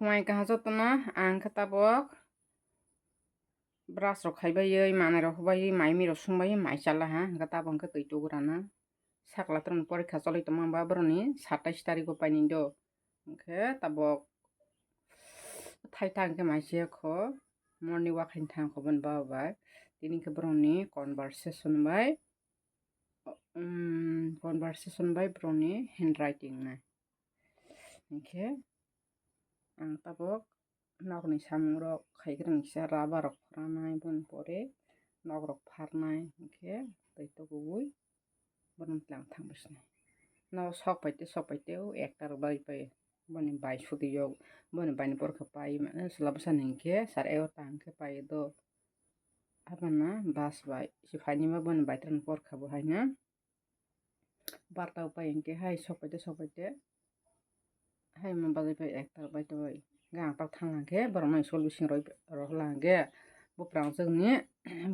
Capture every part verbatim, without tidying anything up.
Mai kaha jotono ang khe tabok brush rok khaibai, manai rok hubai, mai mi rok sungbai, mai chala ha, hwnkhe tabok hwnkhe twi tugrana. Sakla toroni porikha choli tongma ba boroni satais tarikgo paini do. Hwnkhe tabok thaitha hwnkhe mai se kho, morning walk haini thang kho boni baba bai. Tini hwnkhe boroni conversation bai, um, conversation bai boroni handwriting nai. Hwnkhe ang tabok nokni samung rok khaikrang kisa rubber rok phoranai, boni pore nok rok pharnai, hwnkhe tei tokobwi bono tlang thang bwsnai. No sok paite, sok paite o ekta rok bai pai, boni bai sudi yok, boni bai ni porkha pai mane chwla bwsani hwnkhe sar egarota hwnkhe pai do. Abana bus bai se phaini ma boni bai tongni porkha bo haino. Barta o pai hwnkhe hai sok paite, sok paite. Hai ma bazai pai ekta bai tongbai. Gang tak thang hwnkhe borok no school bising roi rohor hwnkhe buprang jwkni,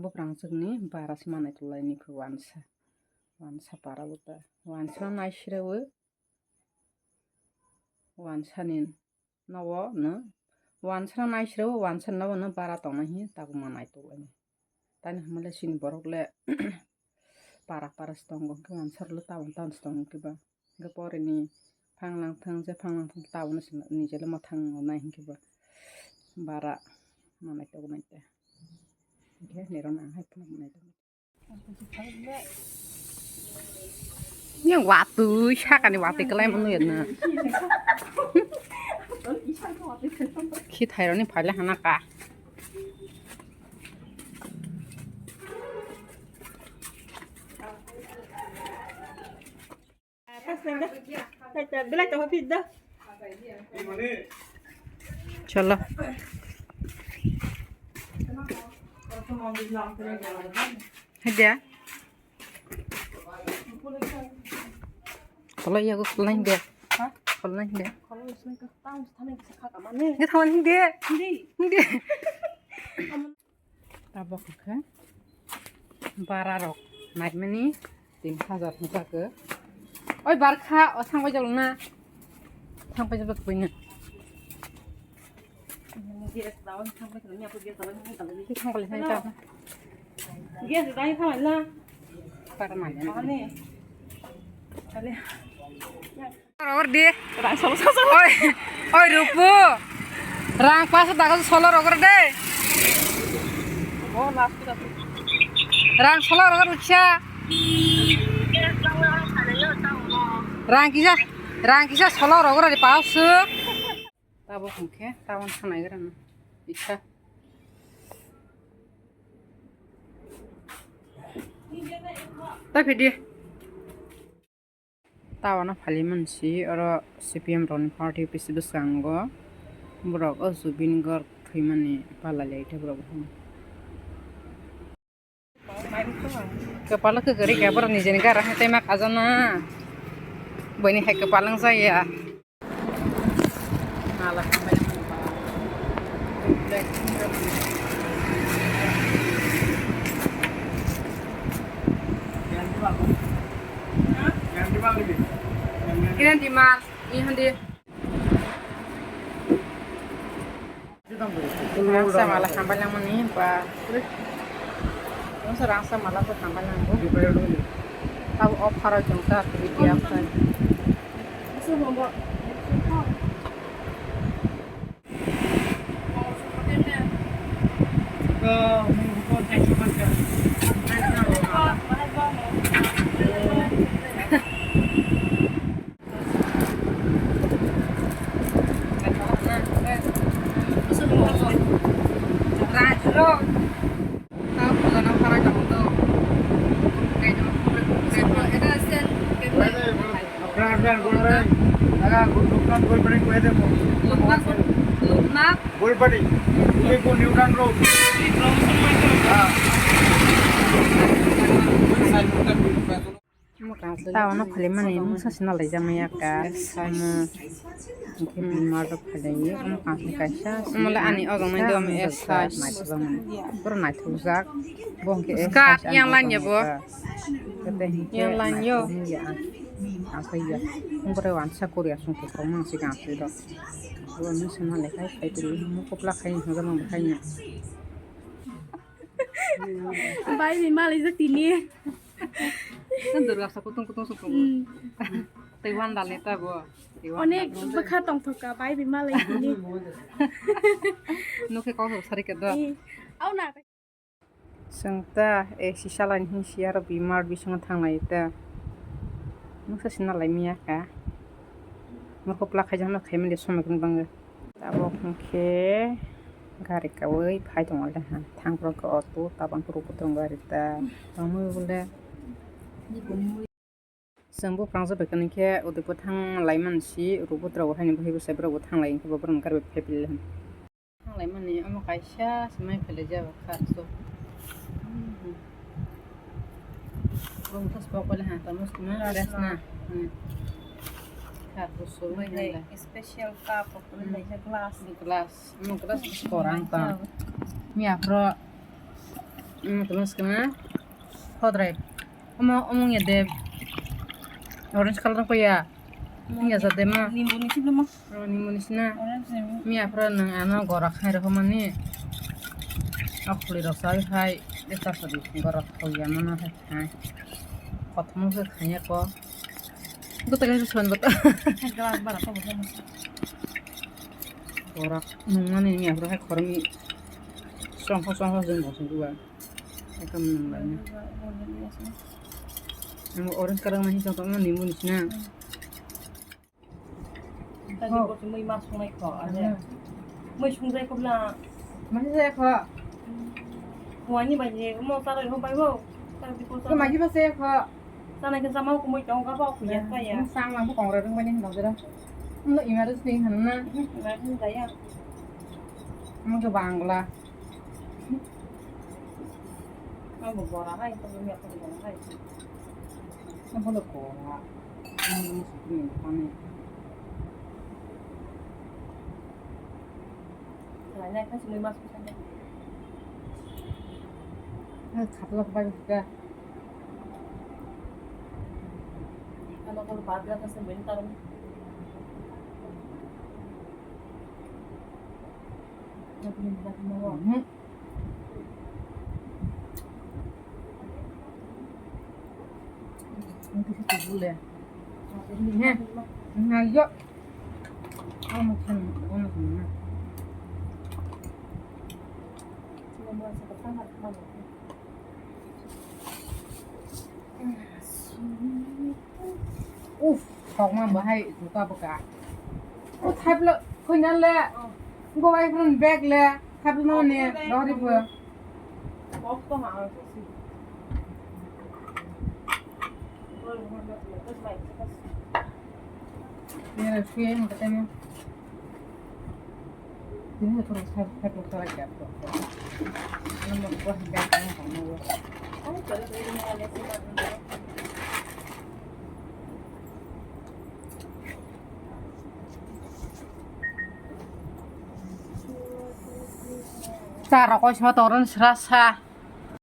buprang jwkni bara se manai tonglaini wansa. Wansa para bo ta. Wansa nai sira o. Wansa ni nogo no wansa nai sira o, wansa nogo no bara tongna hi tabuk ma nai tonglaini. Tani hwnba le chini borok le para para se tongo, hwnkhe wansa rok le town town se tongo hwnkhe ba. Hwnkhe porini phang lang thang je phang lang thang town se nije le mwthang nai hwnkhe ba bara manai tongo nai te. Hwnkhe nirok no ang hai phano manai tongo. Yang watwi sakani watwi kwlai mano ya na. Khi thaironi phaila hana ka. Belai tongma phi da. Cholo. Hai dia. Kholo yago kholo nai dia. Ha? Kholo nai dia. Kholo nai ka tang thanai kisa kha kamane. Dia thawan dia. Dia. Dia. Tabok khe bara rok naimani tin hajar hwnjak. Oi barkha o thangbai jalo na. Thangbai jalo koi na. Thangbai jalo na. Gas dai kha la. Para mai na. Ani. Ale. Rogor di. Rang solo solo. Oi, oi Rupu. Rang paso daga solo rogor de. Oh, last kita. Rang solo rogor ucha. Rang kisa, rang kisa solo rogor di paso. Tabok hwnkhe tabon sanai gra na. Isa. Ta phidi. Tabana phali mansi oro C P M rokni party office bwskango borok o Zubeen Garg thwimani pala le borok. Kwpalo kwkari khe borok nijeni gara hai tei ma khajana. Buini hai kwpal wng jaya. Kiran di mal, ini handi. Rangsa mala hambai langmani ba. Rangsa mala to hambai langbo. Tabo offer o chwng ta video khe. Goldpati, Udaipur New Town Road. Tao no phali mani mungsa sina lai jamaya ka. Omo. Hwnkhe bimar rok phailaiwi, omo kaisa kaisa. Omo le ani ojak nai do, omo S size. Naithokjak mani. Pura naithokjak. Bo hwnkhe S size yang line ya bo. Yang line yo. Ang khe ya. Bwrwi wansa Korea song thok thok mang se gang se do. Bo nung se ma le khai khai twi mo kopla khai hwnjak mang khai ya. Bai bi malai jak tini. Durga sa kutung kutung sutung. Hmm. Tei wan dal neta bo. Tei wan dal. Onek bwkha tongthok ka, bai bi malai tini. Nokhe kok sari ka do. Eh, au na. Chwng ta, eh, sisa laini hin si aro bimar bisingo thanglai ta. Noksa sina lai miya ka. Nokho pla khai jang no khai mani somai kunu bangwi. Tabok hwnkhe gari kaui phai tongo le ha. Thang phuru khe auto, tabang phuru bo tongo gari ta. Tongmwi bo le. Chwng buphang jora khe Udaipur thang lai mani si, Udaipur rok haino bo hai bwsai borok bo thang lai, hwnkhe bo borok ni gari bai phai pili le ha. Thang lai mani omo kaisa se mai phai lai jak kha so. Bo hwnkhe se pok bai le ha, tamo se ma rest na. Hmm. Kha so so mai phai lai. Special cup of lai jak glass. Glass. Omo glass bwswk kwrwng tong. Miya phuru, omo tong swkang na. Hodrai. Omo, omo wngya de. Orange colour wngkha ya. Wngya ja de ma. Nimbo ni sibla ma. Oh, nimbo ni sina. Orange ni. Miya phuru nwng ano gora khai rw mani. O khuli rok sai hai. Eta sadi gora thok ya mano hai khai. Kothoma khe khaiya ko. Goto khe son goto. Glass bara ko bono. Borak nungmani ni aphuru hai khoroknwi songkho songkho jeng bo songkhe ba. Ekam nung lai na. Ang orange colour ma hinwi tongtong ma nimbo ni sina. Tadi ko mui mas sungai ko ane. Mui sungai ko bla. Masi saya kho. Wani bai je mo taro ho bai bo. Tadi ko. Ko magi ba saya kho. Sana ke sama ko mui tong ka ba ko ya ka ya. Sang lang ko kong ra ding ba ni dong jera. Mo imaru sing han na. Imaru sing ya. Mo ke bangla. Ang bo bora hai, to mi ako bora hai. Ang bo bora. Ang bo sukri ni kami. Lai lai kasi mui mas ko sande. Ang khatla ko bai ka. Ano ko pa bla kasi mui tarong. Mhm. Ini sih tubuh ya. Ini, nah, yuk. Oh, makan, oh, makan. Uff, thokma bahai juta bwkha. O thaplo khoina le. Go bai phun bag le. Thaplo no ne rohri pho. Nere suye mo katanya. Tini thoro sa thaplo sara kya to. Ano mo ko bag no ko no. Cha rok koi sa toron sra sa.